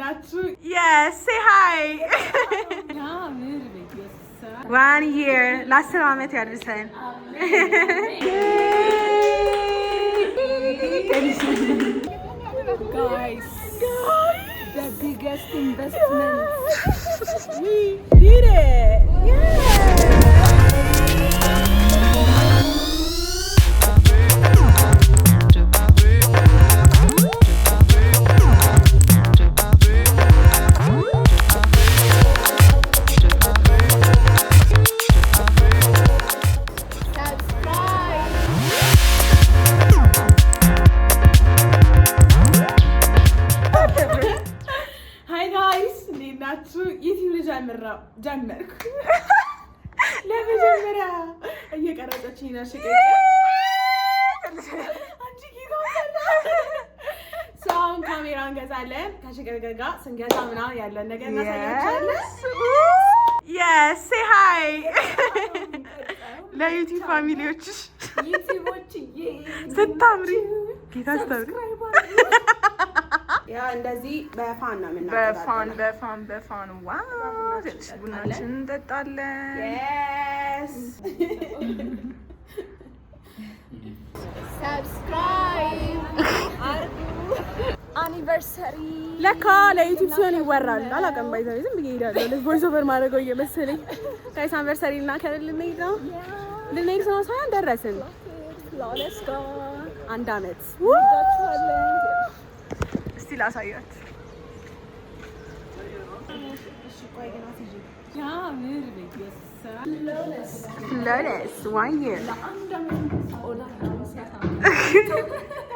ናችሁ? Yes, say hi. One year. ለ10 ዓመት ያድርሰን። Guys, the biggest investment. We did it! Yeah! Subscribe. Hi guys, እንዴት ናችሁ? YouTube ልጀምር ነው። ጀመርኩ። ለመጀመሪያ እየቀረጸችኝ ነው። ሽቅቅ አንቺ ጌታ። አሁን ካሜራ እንገዛለን። ከሽቅቅቅ ጋር ስንገዛ ምናምን ያለን ነገር እናሳያቸዋለን። Yes, say hi. ለ YouTube family ዎችሽ። YouTubeኦችዬ። ስታምሪ ጌታ ስታምሪ። Yeah, እንደዚህ በ fan ነው በ fan የምናቀጣጥለው። በ fan በ fan። Wow፣ ትንሽ ቡናችን እንጠጣለን። Yes. Subscribe አርጉ። Anniversary. ለካ ለ YouTube ሲሆን ይወራል። አላውቅም። By the way ዝም ብዬ እሄዳለሁ። Voice over ማድረገው እየመሰለኝ። Guys, anniversary ልናከብር ልንሄድ ነው። ልንሄድ ነው ሳይሆን ደረስን። Flawless ጋር። አንድ አመት። እንወዳችኋለን። እስቲ ላሳያችሁ። ያምር። Flawless, one year. ለአንድ አመት ቆዳችን ሲያሳምር።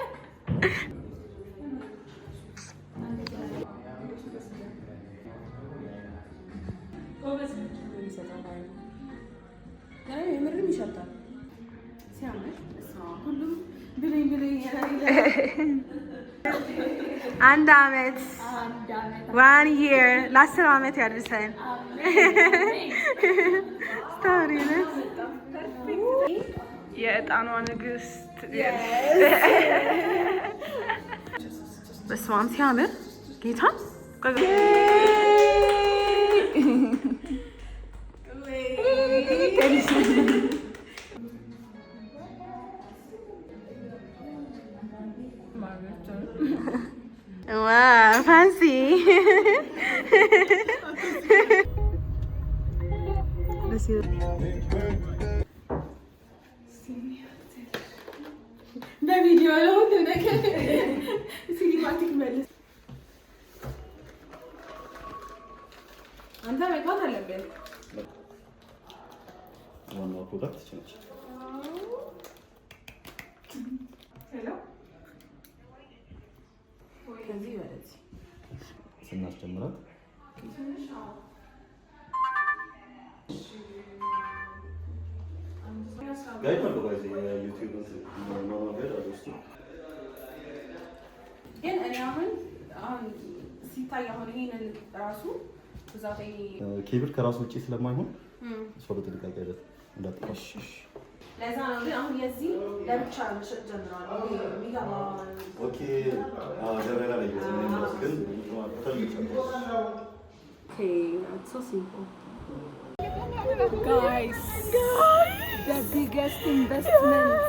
የምርም ይሸታል። ሲያምር ሁሉም ብሉኝ ብሉኝ። አንድ አመት። አንድ አመት። One year. ለ10 አመት ያድርሰን። ስታሪ። የእጣኗ ንግስት። በስመ አብ ሲያምር ጌታ። Wow, fancy. ደስ ይላል። በቪዲዮ ነው ሁሉ ነገር cinematic። መልስ አንተ መግባት አለብን። ዋናው product ይቺ ነች። Hello፣ ከዚህ ወደዚህ። ስናስጀምራት guide አለው፣ guys፣ የ YouTube manual guide አለው ውስጡ። ግን እኔ አሁን ሲታይ አሁን ይሄንን ራሱ ብዛት ኬብል ከራሱ ውጪ ስለማይሆን እሷ በጥንቃቄ አይነት እንዳትጠፋ። ለዛ ነው። ግን አሁን የዚህ ለብቻ መሸጥ ጀምረዋል። ይሄ የሚገባ Okay፣ ገበያ ላይ እኔም ራሱ ግን Okay, so simple. Guys, the biggest investment.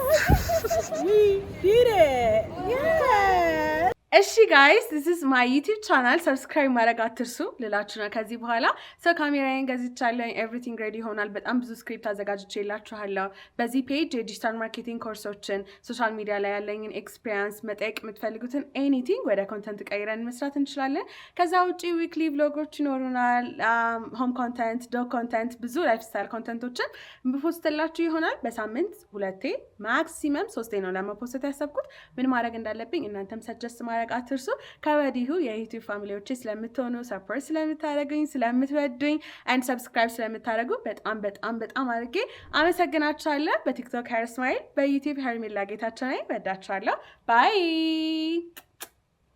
We did it! Yeah! እሺ guys, this is my YouTube channel. Subscribe ማድረግ አትርሱ ልላችሁ ነው። ከዚህ በኋላ so ካሜራዬን ገዝቻለሁ። Everything ready ይሆናል። በጣም ብዙ script አዘጋጅቼላችኋለሁ። በዚህ page የ digital marketing ኮርሶችን፣ social media ላይ ያለኝን experience፣ መጠየቅ የምትፈልጉትን anything ወደ content ቀይረን መስራት እንችላለን። ከዛ ውጭ weekly vlog ኦች ይኖሩናል። Home content፣ dog content፣ ብዙ lifestyle content ኦችን post ላችሁ ይሆናል። በሳምንት ሁለቴ maximum ሶስቴ ነው ለመ post ያሰብኩት። ምን ማድረግ እንዳለብኝ እናንተም suggest ማድረግ አትርሱ። ከወዲሁ የ YouTube family ዎቼ ስለምትሆኑ፣ support ስለምታደርጉኝ፣ ስለምትወዱኝ and subscribe ስለምታደርጉ በጣም በጣም በጣም አድርጌ አመሰግናችኋለሁ። በ TikTok ሄር ስማይል፣ በ YouTube ሄርሜላ ጌታቸው ነኝ። ወዳችኋለሁ። Bye.